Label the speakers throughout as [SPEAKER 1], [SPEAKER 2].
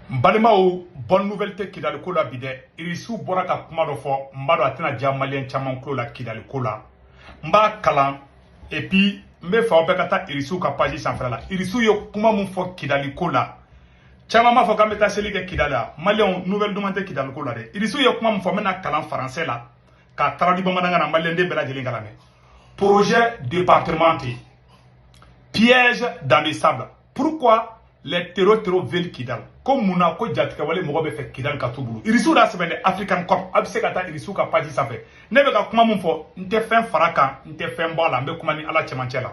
[SPEAKER 1] N balimaw, bonne nouvelle tɛ Kidaliko la bi dɛ. Irisiw bɔra ka kuma dɔ fɔ, n b'a dɔn a tɛna diya Maliyɛn caman tulo la Kidaliko la. N b'a kalan et puis n bɛ fɛ aw bɛɛ ka taa Irisiw ka page sanfɛla la. Irisiw ye kuma mun fɔ Kidaliko la, caman b'a fɔ k'an bɛ taa seli kɛ Kidali la. Maliyɛnw, nouvelle duman tɛ Kidaliko la dɛ. Irisiw ye kuma mun fɔ, n bɛna kalan français la k'a traduit bamanankan na, maliyɛnden bɛɛ lajɛlen ka lamɛn. Projet départemental, piège dans le sable. Pourquoi les terros veulent Kidal? Ko munna ko jatigɛwale mɔgɔ bɛ fɛ Kidal ka t'u bolo? Irisiw y'a sɛbɛn dɛ, African Corp. A bɛ se ka taa Irisiw ka page sanfɛ. Ne bɛ ka kuma mun fɔ, n tɛ fɛn fara kan, n tɛ fɛn bɔ a la, n bɛ kuma ni Ala cɛmancɛ la.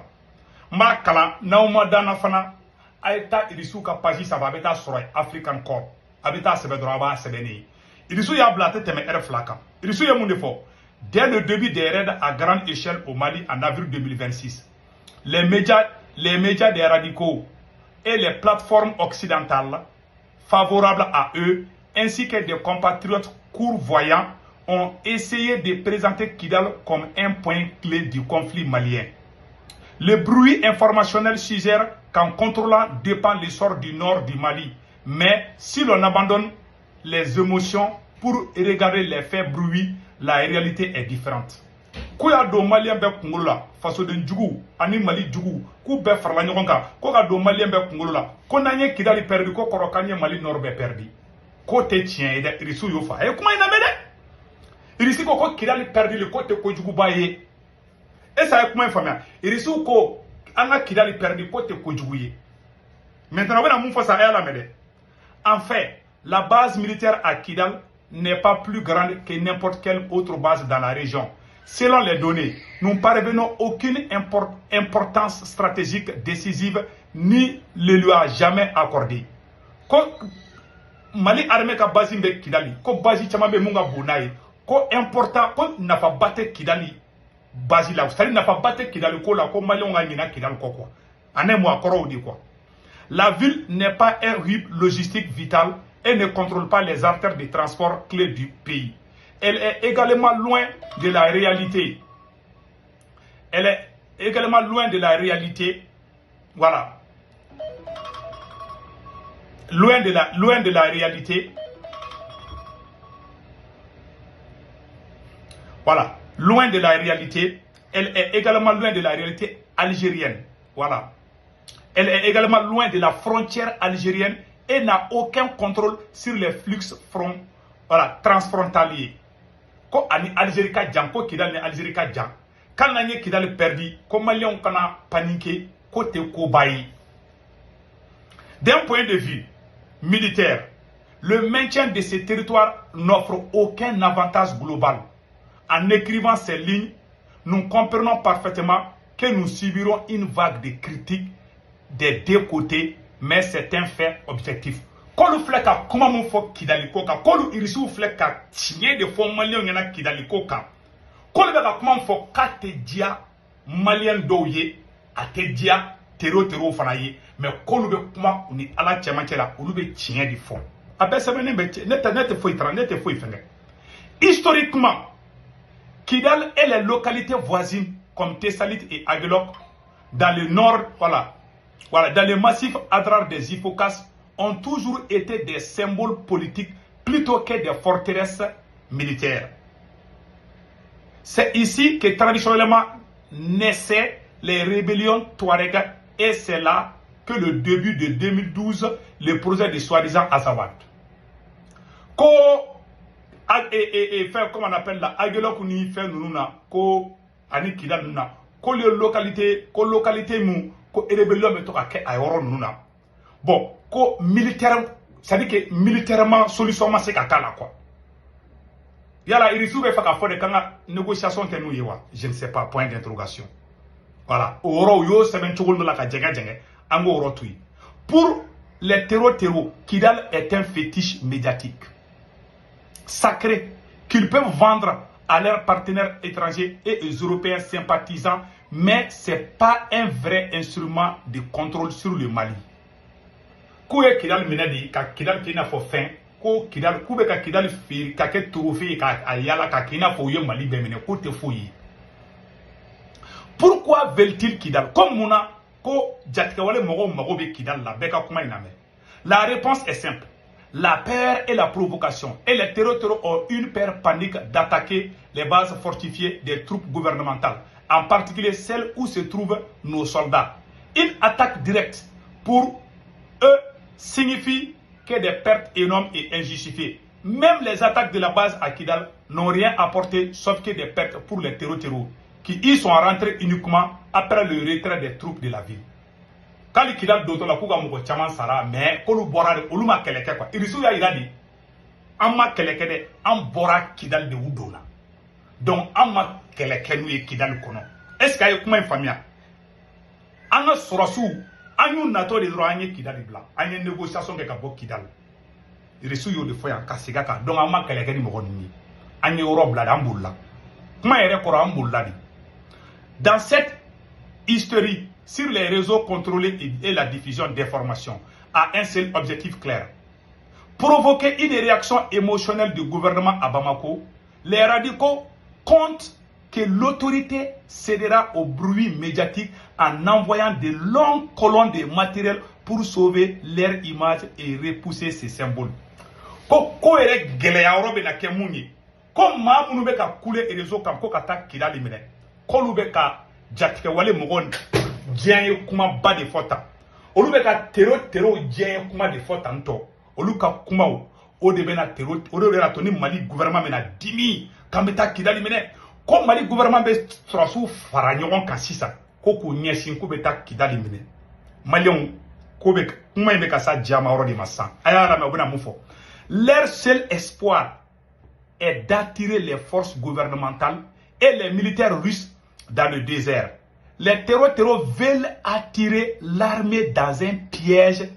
[SPEAKER 1] N b'a kalan, n'aw ma dan na fana, a ye taa Irisiw ka page sanfɛ, a bɛ taa sɔrɔ African Corp. A bɛ taa sɛbɛn dɔrɔn, a b'a sɛbɛn ne ye. Irisiw y'a bila, a tɛ tɛmɛ heure 2 kan. Irisiw ye mun de fɔ? Dès le début des raids à grande échelle au Mali en avril 2026, les médias des radicaux et les plateformes occidentales favorables à eux, ainsi que des compatriotes courvoyants, ont essayé de présenter Kidal comme un point clé du conflit malien. Le bruit informationnel suggère qu'en contrôlant dépend le sort du nord du Mali. Mais si l'on abandonne les émotions pour regarder les faits bruits, la réalité est différente. Ko y'a don Maliyɛn bɛɛ kunkolo la, fasoden jugu ani Mali jugu, k'u bɛɛ farala ɲɔgɔn kan ko ka don Maliyɛn bɛɛ kunkolo la ko n'an ye Kidali perdu, ko kɔrɔ k'an ye Mali nord bɛɛ perdu. K'o tɛ tiɲɛ ye dɛ. Irisiw y'o fɔ. A ye kuma in lamɛn dɛ. Irisi ko ko Kidali perdili ko tɛ kojuguba ye. E sa ye kuma in faamuya? Irisiw ko an ka Kidali perdu ko tɛ kojugu ye. Maintenant, u bɛna mun fɔ sa? A y'a lamɛn dɛ. En fait, la base militaire à Kidal n'est pas plus grande que n'importe quelle autre base dans la région. Selon les données, nous parvenons aucune importance stratégique décisive ni le lui a jamais accordé. Ko Mali armée ka base bɛ Kidali, ko base caman bɛ mun ka bon n'a ye, ko important, ko nafaba tɛ Kidali base la, c'est à dire nafaba tɛ Kidali ko la, ko Maliyɛnw ka ɲina Kidali kɔ quoi. En un mot, a kɔrɔ o de quoi. La ville n'est pas un hub logistique vital et ne contrôle pas les artères de transport clés du pays. Elle est également loin de la réalité. Elle est également loin de la réalité. Voilà. Loin de la réalité. Voilà. Loin de la réalité. Elle est également loin de la réalité algérienne. Voilà. Elle est également loin de la frontière algérienne et n'a aucun contrôle sur les flux voilà, transfrontaliers. Ko ani Algérie ka jan, ko Kidal ni Algérie ka jan. Kan n'an ye Kidal perdu, ko Maliyɛnw kana paniquer, ko tɛ koba ye. D'un point de vue militaire, le maintien de ces territoires n'offre aucun avantage global. En écrivant ces lignes, nous comprenons parfaitement que nous subirons une vague de critiques des deux côtés, mais c'est un fait objectif. K'olu filɛ ka kuma mun fɔ Kidaliko kan, k'olu Irisiw filɛ ka tiɲɛ de fɔ Maliyɛnw ɲɛna Kidaliko kan, k'olu bɛ ka kuma mun fɔ k'a tɛ diya Maliyɛn dɔw ye, a tɛ diya terro terrow fana ye, mais k'olu bɛ kuma u ni Ala cɛmancɛ la, olu bɛ tiɲɛ de fɔ. A bɛɛ sɛbɛnnen bɛ, ne tɛ ne tɛ foyi tara, ne tɛ foyi fɛngɛ. Historiquement, Kidal et les localités voisines comme Tessalit et Aguelhok dans le nord, voilà, dans le massif Adrar des Ifoghas, ont toujours été des symboles politiques plutôt que des forteresses militaires. C'est ici que traditionnellement naissaient les rébellions Touareg et c'est là que le début de 2012, le projet de soi-disant Azawad. Ko et fɛn, comment on appelle la, Aguelhok ni fɛn ninnu na, ko ani Kidal ninnu na, ko le localité, ko localité mun ko rébellion bɛ to ka kɛ a yɔrɔ ninnu na. Bon, ko militaire, c'est à dire que militairement solution ma se ka k'a la quoi. Yala Irisiw bɛ fɛ k'a fɔ de k'an ka négociation kɛ n'u ye wa? Je ne sais pas, point d'interrogation. Voilà, o yɔrɔ u y'o sɛbɛn cogo dɔ la ka jɛngɛ jɛngɛ, an k'o yɔrɔ to yen. Pour les terros terros, Kidal est un fétiche médiatique sacré qu'ils peuvent vendre à leurs partenaires étrangers et aux Européens sympathisants, mais ce n'est pas un vrai instrument de contrôle sur le Mali. K'u ye Kidal minɛ de ka Kidal kɛ i n'a fɔ fɛn, ko Kidal, k'u bɛ ka Kidal feere ka kɛ trophée ye ka yala ka kɛ i n'a fɔ u ye Mali bɛɛ minɛ, k'o tɛ foyi ye. Pourquoi veulent-ils Kidal? Comme mun na ko jatigɛwale mɔgɔw mago bɛ Kidal la? Bɛɛ ka kuma in lamɛn. La réponse est simple. La peur et la provocation. Et les terros ont une peur panique d'attaquer les bases fortifiées des troupes gouvernementales, en particulier celles où se trouvent nos soldats. Une attaque directe pour eux signifie que des pertes énormes et injustifiées. Même les attaques de la base à Kidal n'ont rien apporté sauf que des pertes pour les terros qui y sont rentrés uniquement après le retrait des troupes de la ville. K'ali Kidal dontɔ la, k'u ka mɔgɔ caman sara, mais k'olu bɔra de, olu ma kɛlɛ kɛ quoi. Irisiw y'a yira de, an ma kɛlɛ kɛ dɛ, an bɔra Kidal de, u donna. Donc an ma kɛlɛ kɛ n'u ye Kidal kɔnɔ. Est ce que a ye kuma in faamuya? An ka sɔrɔsiw, an y'u natɔ de dɔrɔn, an ye Kidal bila, an ye négociation kɛ ka bɔ Kidal. Irisiw y'o de fɔ yan ka segin a kan. Donc an ma kɛlɛ kɛ ni mɔgɔ ninnu ye, an ye yɔrɔ bila de, an bolila. Kuma yɛrɛ kɔrɔ, an bolila de. Dans cette hystérie sur les réseaux contrôlés et la diffusion d'informations a un seul objectif clair: provoquer une réaction émotionnelle du gouvernement à Bamako. Les radicaux comptent que l'autorité cédera au bruit médiatique en envoyant de longues colonnes de matériel pour sauver leur image et repousser ces symboles. Ko ko yɛrɛ gɛlɛya yɔrɔ bɛ na kɛ mun ye? Ko maa minnu bɛ ka kule réseau kan ko ka taa Kidali minɛ, k'olu bɛ ka jatigɛwale mɔgɔw diɲɛ ye kumaba de fɔ tan, olu bɛ ka tero terow diɲɛ ye kuma de fɔ tan tɔ. Olu ka kumaw, o de bɛna tero, o de bɛna to ni Mali gouvernement bɛna dimi k'an bɛ taa Kidali minɛ. Ko Mali gouvernement bɛ sɔrɔsiw fara ɲɔgɔn kan sisan ko k'u ɲɛsin k'u bɛ taa Kidali minɛ. Maliyɛnw, ko bɛ kuma in bɛ ka sa jama yɔrɔ de ma sisan. A y'a lamɛn, u bɛna mun fɔ? Leur seul espoir est d'attirer les forces gouvernementales et les militaires russes dans le désert. Les terros veulent attirer l'armée dans un piège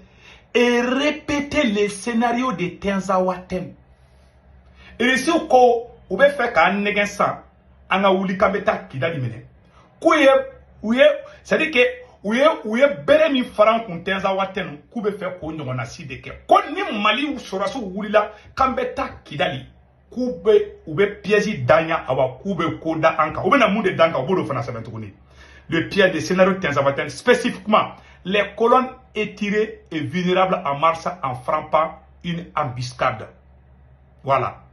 [SPEAKER 1] et répéter les scénarios de Tinzawaten. Irisiw ko u bɛ fɛ k'an nɛgɛn san, an ka wuli k'an bɛ taa Kidali minɛ. K'u ye u ye, c'est à dire que u ye bere min fara an kun Tinzawaten, k'u bɛ fɛ k'o ɲɔgɔnna si de kɛ. Ko ni Mali sɔrɔsiw wulila k'an bɛ taa Kidali, k'u bɛ u bɛ piège d'an ɲɛ, awa k'u bɛ ko da an kan. U bɛna mun de d'an kan? U b'o de fana sɛbɛn tuguni. Le piège de scénario Tinzawaten, spécifiquement les colonnes étirées et vulnérables en marche en frappant une embuscade. Voilà.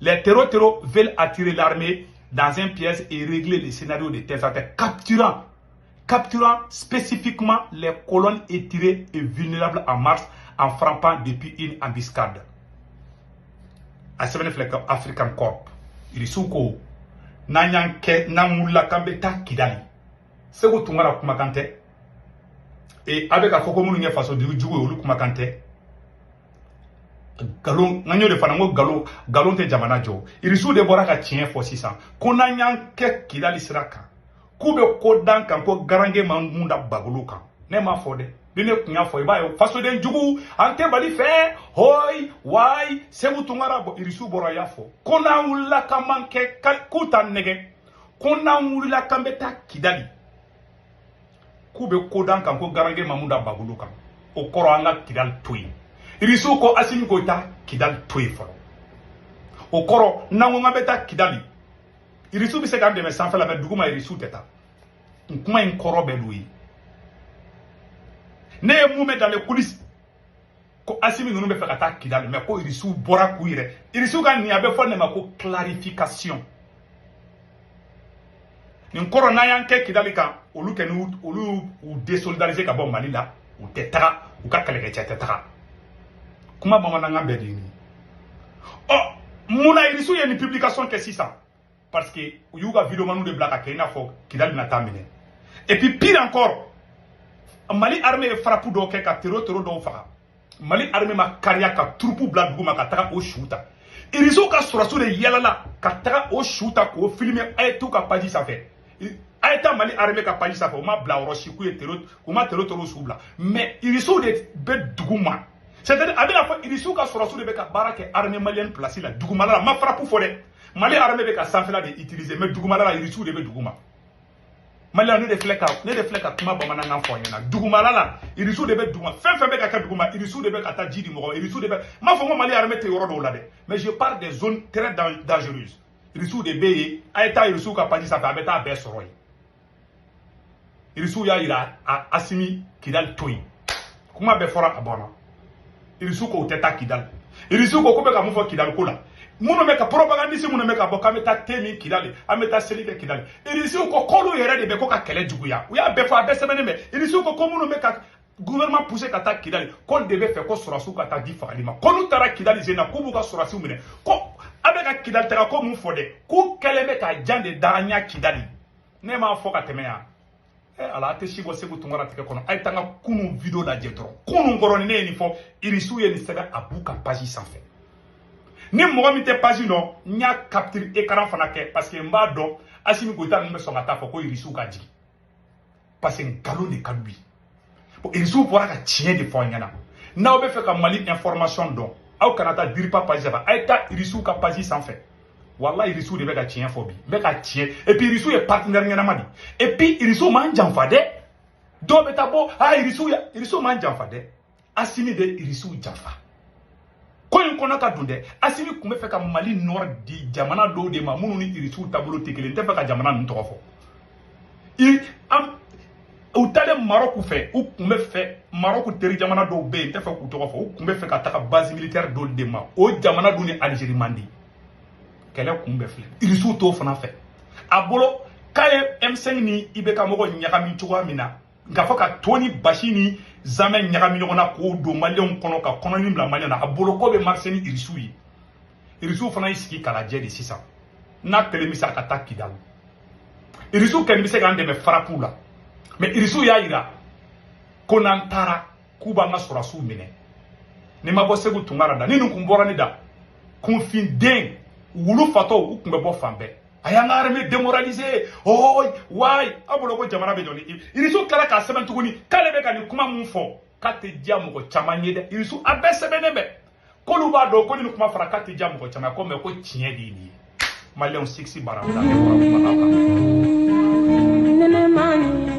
[SPEAKER 1] Les terros veulent attirer l'armée dans un piège et régler le scénario de Tinzawaten, capturant spécifiquement les colonnes étirées et vulnérables en marche en frappant depuis une embuscade. A sɛbɛnni filɛ ka African Corp. Irisiw ko n'an y'an kɛ, n'an wulila k'an bɛ taa Kidali, Segu Tunkara kumakan tɛ e, a bɛ k'a fɔ ko minnu ye fasoden jugu ye, olu kumakan tɛ. Nkalon, n y'o de fana, n ko nkalon, nkalon tɛ jamana jɔ. Irisiw de bɔra ka tiɲɛ fɔ sisan ko n'an y'an kɛ Kidali sira kan, k'u bɛ ko dan kan, ko garange ma mun da bagolo kan. Ne m'a fɔ dɛ. Ni ne tun y'a fɔ, i b'a ye fasoden jugu, an tɛ Mali fɛ, hoyi wayi. Segu Tunkara bɔ, irisiw bɔra y'a fɔ ko n'an wulila k'an b'an kɛ, k'u t'an nɛgɛ, ko n'an wulila k'an bɛ taa Kidali, k'u bɛ ko dan kan, ko garange ma mun da bagolo kan. O kɔrɔ, an ka Kidali to yen. Irisiw ko Asimi Goyita, Kidali to yen fɔlɔ. O kɔrɔ, n'an ko k'an bɛ taa Kidali, irisiw bɛ se k'an dɛmɛ sanfɛ la, mɛ duguma irisiw tɛ taa. N kuma in kɔrɔ bɛɛ d'o ye. Ne ye mun mɛn dans les coulisses? Ko Asimi ninnu bɛ fɛ ka taa Kidali, mɛ ko irisiw bɔra k'u yɛrɛ, irisiw ka nin, a bɛ fɔ nin ma ko clarification. Nin kɔrɔ, n'an y'an kɛ Kidali kan, olu kɛ ni olu y'u désolidariser ka bɔ Mali la, u tɛ taga, u ka kɛlɛkɛcɛ tɛ taga. Kuma bamanankan bɛɛ de ye nin ye. Ɔ, munna irisiw ye nin publication kɛ sisan? Parce que u y'u ka videomaniw de bila ka kɛ i n'a fɔ Kidali bɛna taa minɛ. Et puis pire encore, Mali armée ye frappe dɔw kɛ ka terro terro dɔw faga. Mali armée ma kariya ka troupe bila dugu ma ka taga o su ta. Irisiw ka sɔrɔsiw de yɛlɛla ka taga o su ta k'o filmer. A ye t'u ka page sanfɛ, a ye taa Mali armée ka page sanfɛ. U ma bila yɔrɔ si k'u ye terro, u ma terro terro su bila, mais irisiw de bɛ dugu ma. C'est à dire, a bɛna fɔ irisiw ka sɔrɔsiw de bɛ ka baara kɛ armée malienne place la dugumala la. Ma frappe fɔ dɛ. Mali armée bɛ ka sanfɛla de utiliser, mais dugumala la, irisiw de bɛ dugu ma. Maliyɛn, ne de filɛ ka kuma bamanankan fɔ a ɲɛna. Dugumala la, irisiw de bɛ duguma. Fɛn fɛn bɛ ka kɛ duguma, irisiw de bɛ ka taa ji di mɔgɔ, irisiw de bɛ. N m'a fɔ ko Mali armée tɛ yɔrɔ dɔw la dɛ, mais je parle des zones très dangereuses. Irisiw de bɛ yen. A ye taa irisiw ka page sanfɛ, a bɛ taa bɛɛ sɔrɔ yen. Irisiw y'a yira a Asimi, Kidali to yen. Kuma bɛɛ fɔra, a banna. Irisiw ko u tɛ taa Kidali. Irisiw ko k'u bɛ ka mun fɔ Kidali ko la, minnu bɛ ka propagandiste, minnu bɛ ka bɔ k'an bɛ taa te min Kidali, an bɛ taa seli kɛ Kidali, Irisiw ko k'olu yɛrɛ de bɛ ko ka kɛlɛ juguya. U y'a bɛɛ fɔ, a bɛɛ sɛbɛnnen bɛ. Irisiw ko minnu bɛ ka gouvernement poussé ka taa Kidali, k'olu de bɛ fɛ ko sɔrɔsiw ka taa di fagali ma, ko n'u taara Kidali sen na, k'u b'u ka sɔrɔsiw minɛ, ko a bɛ ka Kidali taga ko mun fɔ dɛ, k'u kɛlen bɛ ka jan de da an ɲɛ Kidali. Ne m'a fɔ ka tɛmɛ yan. Ɛ ala, a tɛ si bɔ Segu Tunkara tigɛ kɔnɔ. A ye taa n ka kunun vidéo lajɛ dɔrɔn. Kunun kɔrɔ ni ne ye nin fɔ, Irisiw ye nin sɛbɛn a b'u ka page sanfɛ. Ni mɔgɔ min tɛ page dɔn, n y'a capture écran fana kɛ, parce que n b'a dɔn Asimi Goyita ninnu bɛ sɔn ka taa fɔ ko Irisiw ka jigin, parce que nkalon de ka d'u ye. Bon, Irisiw bɔra ka tiɲɛ de fɔ an ɲɛna. N'aw bɛ fɛ ka Mali information dɔn, aw kana taa Diripa page sanfɛ, a ye taa Irisiw ka page sanfɛ. Walahi, Irisiw de bɛ ka tiɲɛ fɔ bi, n bɛ ka tiɲɛ. Et puis Irisiw ye partenaire ɲɛnama de. Et puis Irisiw m'an janfa dɛ. Dɔw bɛ taa bɔ, ah, Irisiw ya, Irisiw m'an janfa dɛ. Asimi de Irisiw janfa. Ko in kɔnɔ ka dun dɛ. Asimi tun bɛ fɛ ka Mali nord di jamana dɔw de ma minnu ni Irisiw taabolo tɛ kelen. N tɛ fɛ ka jamana ninnu tɔgɔ fɔ. I an u taalen Maroc fɛ, u tun bɛ fɛ, Maroc teri jamana dɔw bɛ yen, n tɛ fɛ k'u tɔgɔ fɔ, u tun bɛ fɛ ka taga base militaire dɔw de ma. O jamana dun ni Algérie man di, kɛlɛ kun bɛ filɛ. Irisiw t'o fana fɛ. A bolo k'a ye M5 ni IBK mɔgɔ ɲagami cogoya min na, nka fɔ ka to ni basi ni zamɛ ɲagami ɲɔgɔn na k'o don Maliyɛnw kɔnɔ ka kɔnɔni bila Maliyɛn na, a bolo ko bɛ marcher ni Irisiw ye. Irisiw fana y'i sigi k'a lajɛ de sisan n'a kelen bɛ se a ka taa Kidali. Irisiw kɔni bɛ se k'an dɛmɛ farapuw la, mais Irisiw y'a yira ko n'an taara, k'u b'an ka sɔrɔsiw minɛ. Ni ma bɔ Segu Tunkara da, ni nin kun bɔra ne da, kunfinden wulu fatɔw, u tun bɛ bɔ fan bɛɛ. A y'an ka armée démoraliser. Oh wayi, aw bolo ko jamana bɛ jɔ ni Irisiw tilala k'a sɛbɛn tuguni k'ale bɛ ka nin kuma mun fɔ, k'a tɛ diya mɔgɔ caman ye dɛ. Irisiw, a bɛɛ sɛbɛnnen bɛ, k'olu b'a dɔn ko ni nin kuma fɔra, k'a tɛ diya mɔgɔ caman ye, ko mais ko tiɲɛ de ye nin ye. Maliyɛnw, siksi bara ne bɔra kuma la kan.